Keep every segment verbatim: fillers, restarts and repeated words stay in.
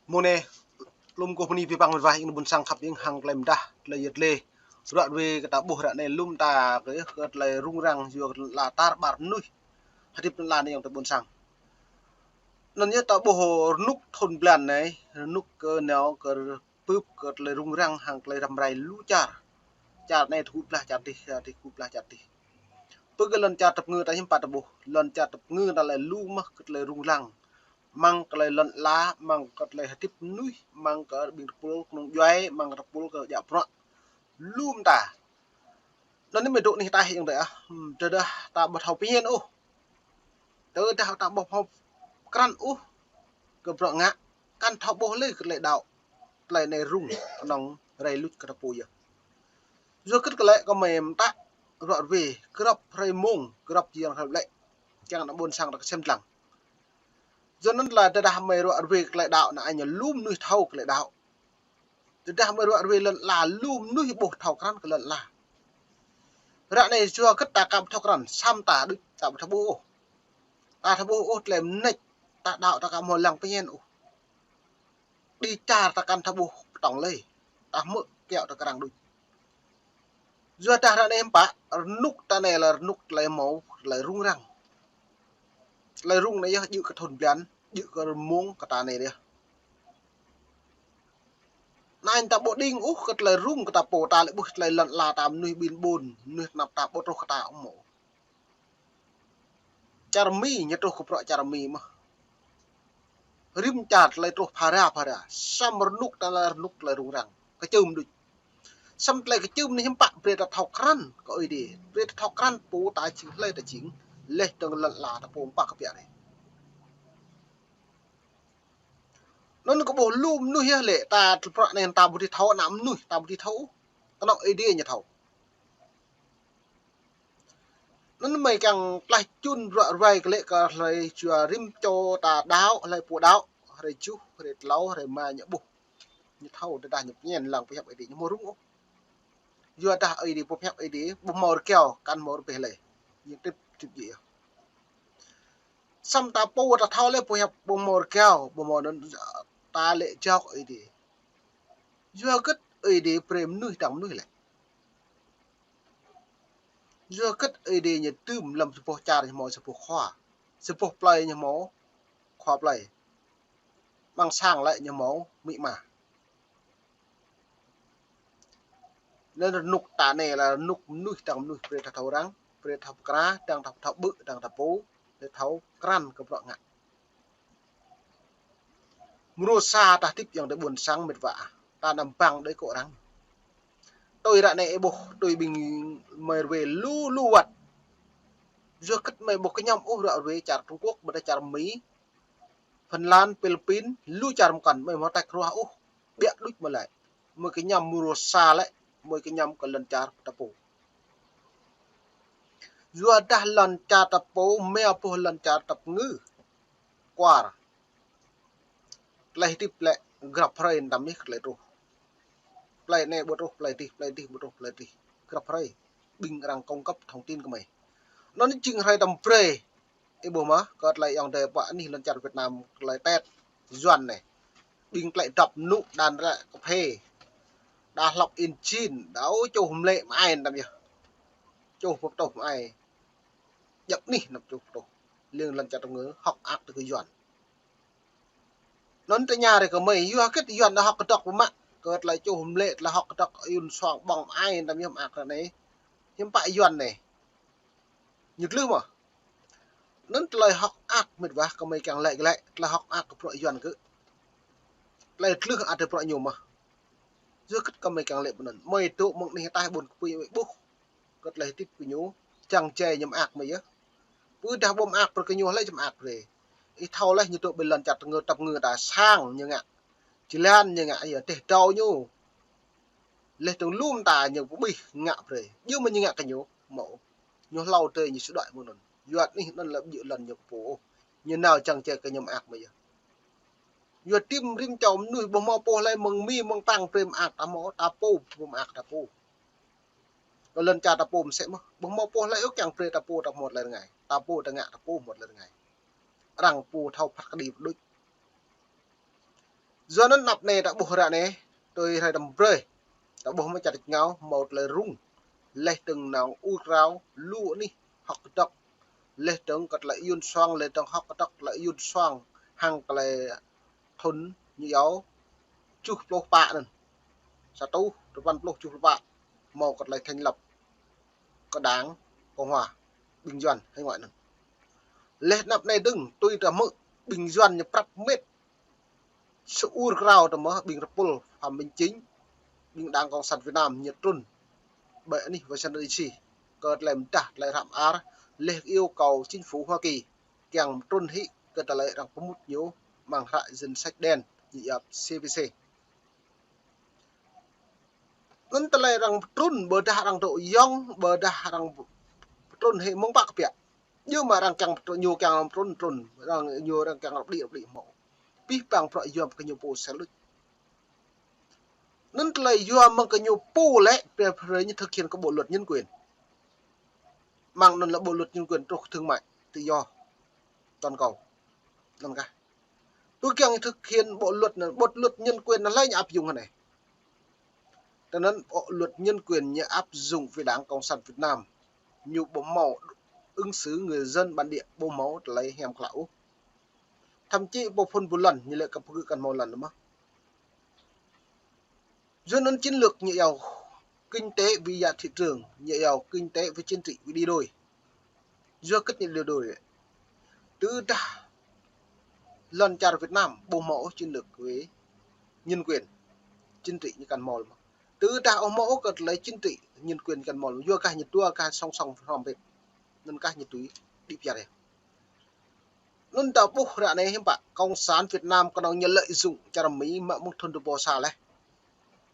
Mơ̆ng anai, lŏm kơ bơni pơpăng mĕt wa ing ƀôn sang khăp ing hăng tơlơi mơdah, tơlơi yơh tơlơi. Ră ruai kơ ta ƀuh ră anai lŏm ta kơ, kơ tơlơi rŭng răng yua kơ lŏn ala tar ƀar mơnuih. Hơdip lŏn ala anai yơh tơ ƀôn sang. Anŭn yơh ta ƀuh rơnŭk thŭn blan anai, rơnŭk kơ nao kơ bưp kơ tơlơi rŭng răng hăng tơlơi răm rai lu čar. Čar anai tơgŭ blah čar dih, čar dih tơgŭ blah čar dih. Pơ kơ lŏn čar tơpơngư ta hiư̆m pă ta ƀuh, lŏn čar tơpơngư ta lĕ lu mơ̆ kơ tơlơi rŭng răng. Mơ̆ng kơ tơlơi lŏn ala, mơ̆ng kơ tơlơi hơdip mơnuih, mơ̆ng kơ ƀing tơpul kơnung djuai, mơ̆ng kơ tơpul kơ djă bruă. Lŏm ta. Anŭn anai mơ̆ dŏ anih ataih ayŏng adơi ah. Hmm, tơdah ta ƀu thâo pơmĭn ôh. Tơdah ta ƀu thâo krăn ôh kơ bruă ngă, kăn thâo ƀuh lơi kơ tơlơi đaŏ. Tơlơi anai rŭng kơnơ̆ng rai luč kơ ta pô yơh. Yua kơ tơlơi kơ mơi mơtă ră ruai, grăp hrơi mông, grăp jing hrơi lĕ. Kiăng ană ƀôn sang ta kơsem dlăng. Yua anŭn tơlơi tơdah mơi ră ruai kơ tơlơi đaŏ anai ñu lŏm mơnuih thâo kơ tơlơi đaŏ. Tơdah mơi ră ruai lŏn ala lŏm mơnuih ƀu thâo krăn kơ lŏn ala. Ră anai yua kơ ta kăm thâo krăn, săm ta đuč ta ƀu thâo ƀuh ôh. Ta thâo ƀuh ôh tơlơi mơneč, ta đaŏ ta kăm hmâo lăng pơmĭn ôh. Đi čar ta kăn thâo ƀuh pơtŏng lơi. Ta hmư̆ kiaŏ ta kơrăng đuč. Yua dah ră anai hiư̆m pă, rơnŭk ta anai lĕ rơnŭk tơlơi hmâo, tơlơi rŭng răng. Tơlơi rŭng anai yơh djơ̆ kơ thŭn blan, djơ̆ kơ mông kơ ta anai yơh. Anai ta ƀu đing ôh kơ tơlơi rŭng kơ ta pô ta lĕ ƀuh tơlơi lŏn ala ta mơnuih ƀin ƀôn, mơnuih tơnap ta ƀu truh kơ ta ôh mơ̆. Čar Mi ñu truh kơ bruă čar Mi mơ̆. Rĭm čar tơlơi truh phara phara. Săm rơnŭk ta lĕ rơnŭk tơlơi rŭng răng. Kơčưm đuč. Săm tơlơi kơčưm anai hiư̆m pă brơi ta thâo krăn kơ Ơi Adai. Brơi ta thâo krăn pô ta jing hlơi ta jing. Leh tơng lŏn ala ta pô mơ̆ pă kơ biă rai. Anŭn kơ ƀuh lŏm mơnuih yơh lĕ ta tơlơi bruă anai ta ƀu dưi thâo ană mơnuih ta ƀu dưi thâo. Kơnơ̆ng Ơi Adai ñu thâo. Anŭn mơi kiăng tlaih čun ră ruai kơ lĕ kơ hlơi jua rĭm čô ta đaŏ, hlơi pô đaŏ, hrơi juh, hrơi tlâo, hrơi rơma ñu ƀuh. Ñu thâo tơdah ñu pơmĭn lăng pơhiăp Ơi Adai ñu hmâo rŭng ôh. Yua dah Ơi Adai pơhiăp Ơi Adai, ƀu hmâo rơgao, kăn hmâo rơbeh lơi. Ñu tĭp, tĭp jĕ yơh. Săm ta pô ta thâo lĕ pơhiăp ƀu hmâo rơgao, ƀu hmâo anŭn ta lĕ jao kơ Ơi Adai. Yua kơ Ơi Adai brơi mơnuih dăng mơnuih lĕ. Yua kơ Ơi Adai ñu dưm lăm sa boh čar ñu hmâo sa boh khua. Sa boh plơi ñu hmâo khua plơi. Amăng sang lĕ ñu hmâo amĭ ama. Anŭn rơnŭk ta anai lĕ rơnŭk mơnuih dăng mơnuih brơi ta thâo răng, brơi ta thâo pơkra, dăng ta thâo ƀơ̆, dăng ta pô, brơi ta thâo krăn kơ bruă ngă. Mrô sa ta hơdip ayŏng adơi ƀôn sang mĕt wa. Ta năm băng đơi kơ arăng. Tui ră anai ih ƀuh, tui ƀing mơi ruai lu lu wơ̆t. Yua kơ mơi ƀu kơñăm ôh ră ruai čar Trung Quốc, ƀôdah čar Mi, Phần Lan, Philippin, lu čar mơkăn, mơi hmâo tač ruah ôh. Biă đuč mơi lĕ. Mơi kơñăm mrô sa lĕ, mơi kơñăm kơ lŏn čar ta pô. Yua dah lŏn čar ta pô, mơi ƀuh lŏn čar tơpơngư. Kuar. Tơlơi hơdip lĕ grăp hrơi tơm yơh tơlơi truh. Plơi anai ƀu truh plơi dih, plơi dih ƀu truh plơi dih. Grăp hrơi. Ƀing arăng cung cấp thông tin kơ mơi. Anŭn jing hrơi tơm brơi. Ih ƀuh mơ̆, kơ tơlơi ayŏng adơi pơ anih lŏn čar Việt Nam tơlơi Tết, Yuan anai. Ƀing tơlơi dŏp nŭ đan ră kơphê. Đa hlŏk in jin, đa ôh čuh mlĕ mơai tơm yơh. Čuh pơtôh mơai. Djŏp anih anăm čuh pơtôh. Lêng lŏn čar tơngơ, hŏk ak tơ kơ Yuan. Anŭn tơña rai kơ mơi, yua hơget Yuan đa hŏk kơdŏk pơmă, kơ tơlơi čuh mlĕ, tơlơi hŏk kơdŏk ayun suang ƀơ̆ng mơai tơm yơh mơak ră anai. Hiư̆m pă Yuan anai. Ñu glưh mơ̆. Anŭn tơlơi hŏk ak mĕt wa kơ mơi kiăng lĕ glĕ, tơlơi hŏk ak kơ bruă Yuan kơ. Tơlơi glưh ăt tơ bruă ñu mơ̆. Yua hơget kơ mơi kiăng lĕ pơ anŭn. Mơi dŏ mơ̆ng anih ataih ƀôn kơpui mơi ƀuh. Kơ tơlơi hơdip kơ ñu, čang jai ñu mơak mơi yơh. Pơdah ƀu mơak brơi kơ ñu hlơi či mơak brơi. Ih thâo laih ñu dŏ ƀơi lŏn čar tơngơ tơpơngư ta sang ñu ngă. Jơlan ñu ngă yơh, teh dâo ñu. Leh tơng lŏm ta ñu pơƀih ngă brơi. Djơ̆ mơ̆ ñu ngă kơ ñu, mơ̆. Ñu hlâo tơi ñu sơđuaĭ mơ̆ng anŭn. Yuan anih anŭn lĕ ƀu djơ̆ lŏn ñu kơ pô ôh. Ñu nao čang jai kơ ñu mơak mơi yơh. Yua tim rĭm čô mơnuih ƀu hmâo pô hlơi mơ̆ng Mi mơ̆ng Prăng brơi mơak ta hmâo, ta pô ƀu mơak ta pô. Kơ lŏn čar ta pô mơsĕ mơ̆. Ƀu hmâo pô hlơi ôh kiăng brơi ta pô ta hmâo tơlơi rơngai. Ta pô ta ngă ta pô hmâo tơlơi rơngai. Arăng pô thâo phat kơđi pơđuč. Yua anŭn anăp anai ta ƀuh ră anai, tui hrơi tơm brơi, ta ƀuh mơ̆ čar tač rơngiao hmâo tơlơi rŭng. Laih dơ̆ng nao ur krao, lu anih hơ̆k kơdŏk. Laih dơ̆ng kơ tơlơi yun suang, laih dơ̆ng hơ̆k kơdŏk tơlơi yun suang, hăng tơlơi thŭn ñu iâu tơjuh pluh pă anŭn. Sa rơtuh dua păn pluh tơjuh pluh pă, hmâo kơ tơlơi thành lập kơ Đảng Cộng hòa ƀing Yuan hải ngoại anŭn. Laih anăp anai dơ̆ng, tui ta hmư̆ ƀing Yuan ñu prăp mĕt sa ur krao tơ mơ̆ ƀing rơpul Phạm Minh Chính, ƀing Đảng Cộng sản Việt Nam ñu trŭn ƀơi anih Washington D C kơ tơlơi mơdah tơlơi hră mơar, laih kơ yêu cầu chính phủ Hoa Kỳ kiăng trŭn hĭ kơ tơlơi arăng pơmŭt ñu amăng hră danh sách đen ñu iâu C P C. Anŭn tơlơi arăng pơtrŭn, ƀôdah arăng dŏ yŏng, ƀôdah arăng pơtrŭn hĭ mơ̆ng pă kơ biă. Yua mơ̆ arăng kiăng pơtrŭn, ñu kiăng pơtrŭn, trŭn, arăng, ñu arăng kiăng rơbđĭ, rơbđĭ hmâo. Pih pang prăk yua kơ ñu pô sel luč. Anŭn tơlơi yua mơ̆ng kơ ñu pô lĕ, pre, pre ñu thực hiện kơ bộ luật nhân quyền. Mơ̆ng anŭn lĕ bộ luật nhân quyền truh kơ thương mại tự do toàn cầu. Anŭn kah. Tui kiăng thực hiện bộ luật anŭn, bộ luật nhân quyền anŭn lĕ ñu áp dụng hơnai. Tơ anŭn bộ luật nhân quyền ñu áp dụng với Đảng Cộng sản Việt Nam. Ñu ƀu hmâo ứng xử người dân bản địa, ƀu hmâo tơlơi hiam klă ôh. Thậm chí ƀu phŭn ƀu lŏn, ñu lĕ kơ pơgư̆ kăn hmâo lŏn mơ̆. Yua anŭn chiến lược ñu iâu kinh tế vì giá thị trường, ñu iâu kinh tế với chính trị vì đi đôi. Yua hơget ñu đi đôi lĕ? Tơdah lŏn čar Việt Nam ƀu hmâo ôh chiến lược về nhân quyền, chính trị ñu kăn hmâo mơ̆. Tơdah ƀu hmâo ôh kơ tơlơi chính trị, nhân quyền kăn hmâo mơ̆. Yua kah ñu dua kah song song hrŏm hơbĭt. Anŭn kah ñu tui đĭ pơyơr yơh. Anŭn ta ƀuh ră anai hiư̆m pă, Cộng sản Việt Nam kơnơ̆ng ñu lợi dụng čar Mi mă mơ̆ng thŭn dua ƀâo sa laih.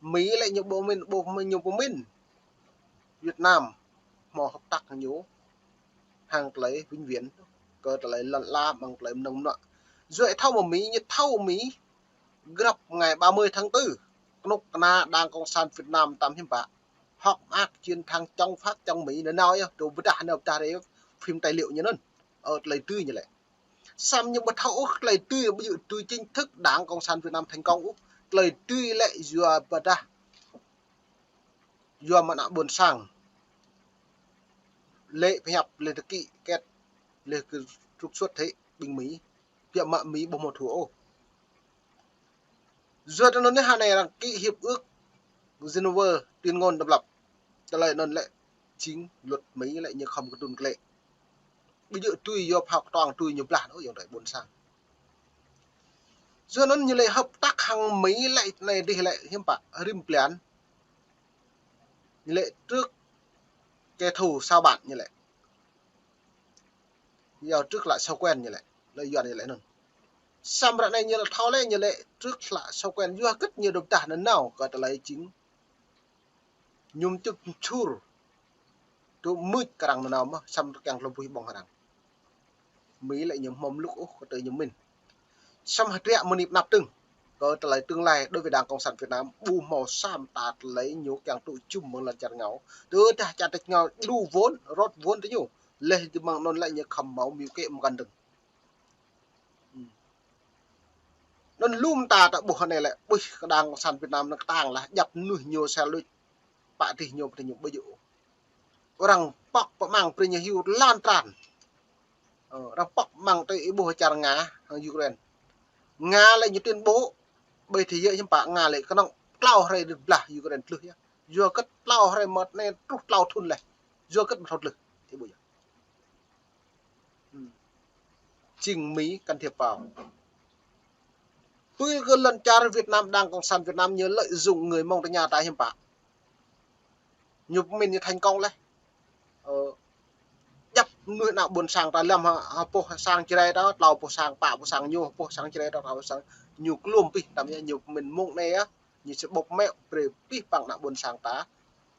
Mi lĕ ñu ƀu mĭn, ƀu mĭn, ñu ƀu mĭn Việt Nam hmâo hợp tác ñu hăng tơlơi vĩnh viễn, kơ tơlơi lŏn ala, mơ̆ng tơlơi mơnơ̆ng mơnuă. Yua thâo mơ̆ Mi, ñu thâo Mi, grăp ngày ba mươi tháng tư, kơnuk kơna Đảng Cộng sản Việt Nam tam hiư̆m pă hŏk mơak chiến thắng chống Pháp chống Mỹ nanao yơh, tơ ƀôdah nanao ƀôdah rai phim tài liệu ñu anŭn. Ơ, tơlơi tui ñu lĕ. Samơ̆ ñu ƀu thâo ôh tơlơi tui, ƀu djơ̆ tui chính thức Đảng Cộng sản Việt Nam thành công ôh. Tơlơi tui lĕ yua ƀôdah yua mơ̆ ană ƀôn sang lĕ pơhiăp, lĕ tơkĭ kĕt, lĕ kơ trục xuất hĭ ƀing Mi. Biă mă Mi ƀu hmâo thua ôh. Yua tơ anŭn anai hơnai arăng ký hiệp ước Geneva tuyên ngôn độc lập. Tơlơi anŭn lĕ chính luật Mi lĕ ñu khŏm kơdŭn klĕ. Ƀu djơ̆ tui yua phao kơtuang tui ñu blah ôh yơh tơlơi ƀôn sang. Yua anŭn ñu lĕ hợp tác hăng Mi lĕ anai dih lĕ hiư̆m pă rĭm blan. Ñu lĕ trước kẻ thù sau bạn ñu lĕ. Yua trước hlak sau quen ñu lĕ. Lĕ Yuan ñu lĕ anŭn. Samơ̆ ră anai ñu lĕ thâo lĕ ñu lĕ trước hlak sau quen yua hơget ñu dŏ pơdah nanao kơ tơlơi chính. Ñu mčŭk mčur. Tŭ mưč kơ arăng nanao mơ̆, samơ̆ kiăng tlŏm buih ƀơ̆ng arăng. Mi lĕ ñu hmâo mlŭk ôh kơ tơlơi ñu mĭn. Samơ̆ hơdră mơ̆ng anăp dơ̆ng kơ tơlơi tương lai đối với Đảng Cộng sản Việt Nam, ƀu hmâo sa mơta tơlơi ñu kiăng tŭ jum mơ̆ng lŏn čar rơngiao. Tơdah čar tač rơngiao đru vốn, rót vốn tơ ñu. Laih dơ̆ng mơ̆ng anŭn lĕ ñu khŏm hmâo mưu kế mơkăn dơ̆ng. Anŭn lŏm ta ta ƀuh anai lĕ, ƀuh kơ Đảng Cộng sản Việt Nam anŭn kơtang lah, djăp mơnuih ñu sel luč, pă dih ñu, pă dih ñu ƀu djơ̆. Arăng pŏk pơmăng brơi ñu hyu lan tran. Ơ, arăng pŏk pơmăng tơ ih ƀuh čar Nga hăng Ukraine. Nga lĕ ñu tuyên bố ƀơi thế giới hiư̆m pă, Nga lĕ kơnơ̆ng klâo hrơi đĭ blah Ukraine tlưh yơh. Yua hơget klâo hrơi mơ̆t anai truh klâo thŭn laih. Yua hơget mơ̆ thâo tlưh. Ih ƀuh yơh. Hm. Chính Mỹ can thiệp vào. Tui kơ lŏn čar Việt Nam, Đảng Cộng sản Việt Nam ñu lợi dụng người Mông Tây Nha ta hiư̆m pă. Ñu pơmĭn ñu thành công laih. Ơ, djăp mơnuih ană ƀôn sang ta lăm ha, ha pô sang Jrai ta, tlâo pô sang, pă pô sang ñu, ha pô sang Jrai ta, tlâo pô sang ñu klum pih tam yơh, ñu pơmĭn mông anai yơh. Ñu sẽ bộc mẹo brơi pih păng ană ƀôn sang ta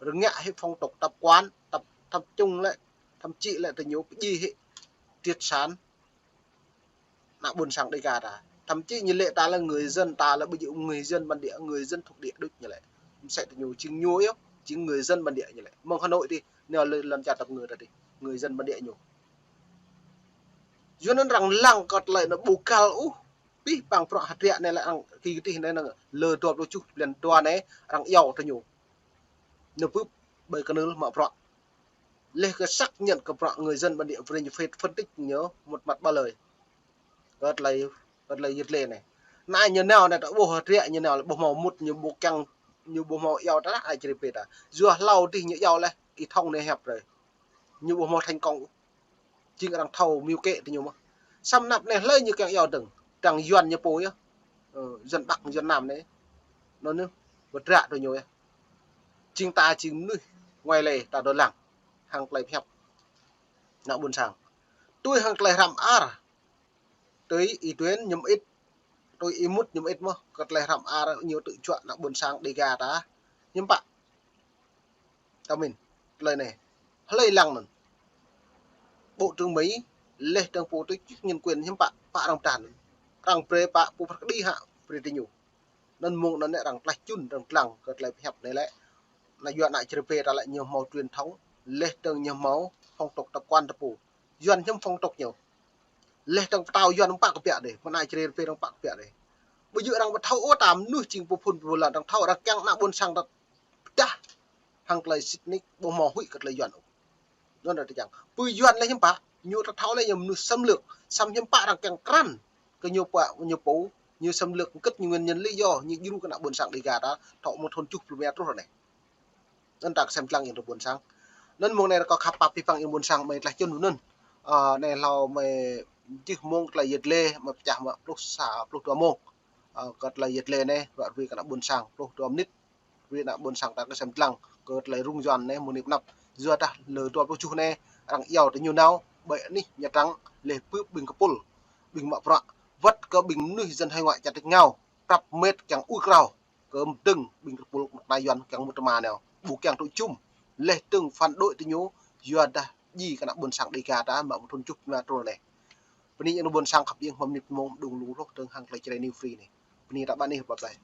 rơngiă hĭ phong tục tập quán, tập, tập trung lĕ, thậm chí lĕ tơ ñu pơdjai hĭ triệt sản ană ƀôn sang Đêga ta. Thậm chí ñu lĕ ta là người dân, ta là ví dụ người dân bản địa, người dân thuộc địa đôč ñu lĕ. Msĕ tơ ñu, chính ñu yơh, chính người dân bản địa ñu lĕ. Mơ̆ng Hà Nội dih, nao lŏn čar tơpơngư ta dih, người dân bản địa ñu. Yua anŭn arăng lăng kơ tơlơi anŭn ƀu găl ôh. Pih păng bruă hơdră anai lĕ arăng kơ tih anai năng lơ dua pluh tơjuh blan dua anai arăng iâu tơ ñu. Ñu bưp ƀơi kơnưl mă bruă. Laih kơ xác nhận kơ bruă người dân bản địa brơi ñu phân, phân tích ñu một mặt ba lời. Kơ tơlơi, kơ tơlơi yơh lĕ anai. Anai ñu nao anai ta ƀuh hơdră ñu nao lĕ ƀu hmâo mŭt ñu ƀu kiăng, ñu ƀu hmâo iâu ta ai čri pê ta. Yua hlâo dih ñu iâu laih, Y Thông anai hiăp brơi. Ñu ƀu hmâo thành công. Jing arăng thâo mơ̆ng kĕ tơ ñu mơ̆n. Samơ̆ anăp anai hlơi ñu kiăng iâu dơ̆ng. Dăng Yuan ñu pô yơh. Ơ, Yuan Bắc, Yuan Nam anai. Anŭn yơh, pơdră tơ ñu yơh. Jing ta jing mơnuih, nguai lĕ ta dŏ lăng. Hăng tơlơi pơhiăp ană ƀôn sang. Tui hăng tơlơi hrăm ar. Tui Y Tuyến ñu mơit. Tui Y Mut ñu mơit mơ̆n. Kơ tơlơi hrăm ar ñu tŭ juă ană ƀôn sang Đêga ta. Hiư̆m pă. Tơmin, tơlơi anai. Hlơi lăng anŭn. Bộ trưởng Mỹ, laih dơ̆ng pô tui chức nhân quyền hiư̆m pă, pă arăng pơtăn. Arăng brơi pă pô pơkơđi hă, brơi tơ ñu. Anŭn mơ̆ng anŭn anai arăng tlaih čun, arăng lăng kơ tơlơi pơhiăp anai lĕ. Ană Yuan ană čri pê ta lĕ ñu hmâo truyền thống, laih dơ̆ng ñu hmâo phong tục tập quán ta pô. Yuan hiư̆m phong tục ñu. Laih dơ̆ng pơtao Yuan arăng pă kơ biă dêh, mơ̆ng ană čri pê arăng pă kơ biă dêh. Ƀu djơ̆ arăng ƀu thâo ôh ta mơnuih jing pô phŭn pô lăn arăng thâo arăng kiăng ană ƀôn sang ta pơdah hăng tơlơi sĭt nik ƀu hmâo huĭ kơ tơlơi Yuan ôh. Anŭn arăng tơčang. Pơ Yuan lĕ hiư̆m pă, ñu ta thâo lĕ ñu mơnuih xâm lược, samơ̆ hiư̆m pă arăng kiăng krăn kơ ñu pô, ñu pô, ñu xâm lược kơt ñu nguyên nhân lý do, ñu djru kơ ană ƀôn sang Đêga ta, thâo mơ̆ng thun tơjuh pluh rơma truh anai. Anŭn ta kơsem lăng ih ƀôn sang. Anŭn mơ̆ng anai kâo khăp pap pih păng ih ƀôn sang mơi tlaih čun anŭn. Ơ, anai hlâo mơi jih mông tơlơi yơh lĕ, mơi pơčah mă pluh sa, pluh dua mông. Ơ, kơ tơlơi yơh lĕ anai, ruă rui kơ ană ƀôn sang, pluh dua mơnit. Rui ană ƀôn sang ta kơsem lăng, kơ tơlơi rŭng Yuan anai, mơ̆ng anai pơ anăp. Yua dah lơ dua pluh tơjuh anai, arăng iâu tơ ñu nao, ƀơi anih Nha Trang, laih bưp ƀing kơpul, ƀing mă bruă, wơ̆t kơ ƀing mơnuih dân hải ngoại čar tač rơngiao, prăp mĕt kiăng ur krao. Kơ mơdơ̆ng ƀing kơpul mơ̆ng ană Yuan kiăng mŭt tơma nao. Ƀu kiăng tŭ jum. Laih dơ̆ng phản đối tơ ñu, yua dah djai kơ ană ƀôn sang Đêga ta mă mơ̆ng thun tơjuh pluh rơma truh anai. Bơni ih ană ƀôn sang khăp ƀing hmâo mơnit mông đung lu hloh dơ̆ng hăng tơlơi Jrai New Free anai. Bơni ta ƀă anai bye bye.